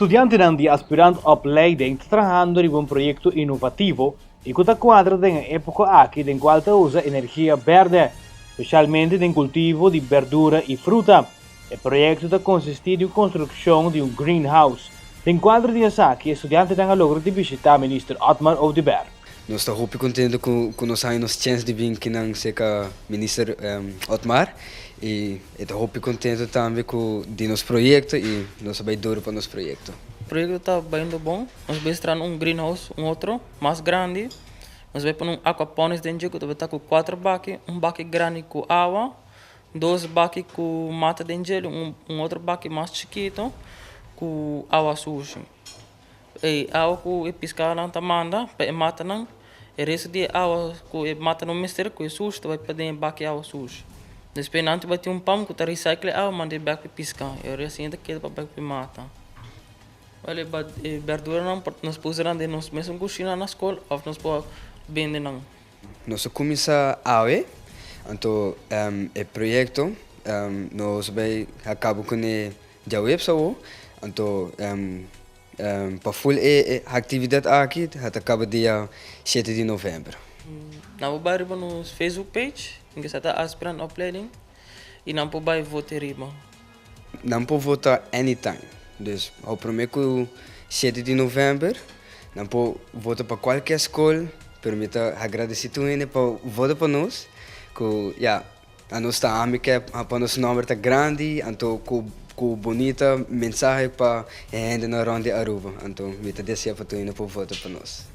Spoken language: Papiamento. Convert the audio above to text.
Studiantenan di aspirant opleiding ta trahando riba un proyecto innovativo y cu ta cuadra den e epoca aki den cual ta usa energia berde, specialmente den cultivo di berdura y fruta. E proyecto ta consisti di un construccion di un greenhouse. Den cuadro di esaki e studiantenan a logra di bishita Minister Otmar Oduber. Nos ta hopi contento cu nos haña nos chens di bin kinan cerca Minister Otmar y e ta hopi contento tambe cu di nos proyecto y nos a bay duro pa nos proyecto. Proyecto ta bayendo bon. Nos bay strana un greenhouse, un otro mas grandi. Nos bay pone un aquaponics den dje cu ta bay ta cu cuatro baki, un baki grandi cu awa, dos baki cu mata den dje, un otro baki mas chikito cu awa sushi. E awa cu e piscadonan ta manda pa e matanan, e resto di e awa cu e mata no mester cu e sushi ta bay pa den e baki awa sushi. Despues nan ta bay tin un pump cu ta recycle e awa manda e bek pa e pisca y ora asina ta keda pa bek pa e mata. Wel e berduranan nos por usa nan den nos mesun cushina na scol of nos por bende nan. Nos a cuminsa awe, anto e proyecto nos bay a cabo cune djaweps awo, anto pa full e actividad aki ta caba dia shete di november. Nan por bay riba nos Facebook page, cu sa ta Aspirant Opleiding, y nan por bay vota riba. Nan por vota anytime, dus awo prome cu shete di november nan por vota pa cualkier scol, pero mi ta agradeci tur hende pa vota pa nos, cu ya anos ta ami ke pa nos nomber ta grandi, anto cu cu bonita mensahe pa e hendenan rond di Aruba, anto mi ta desea pa tur hende por vota pa nos.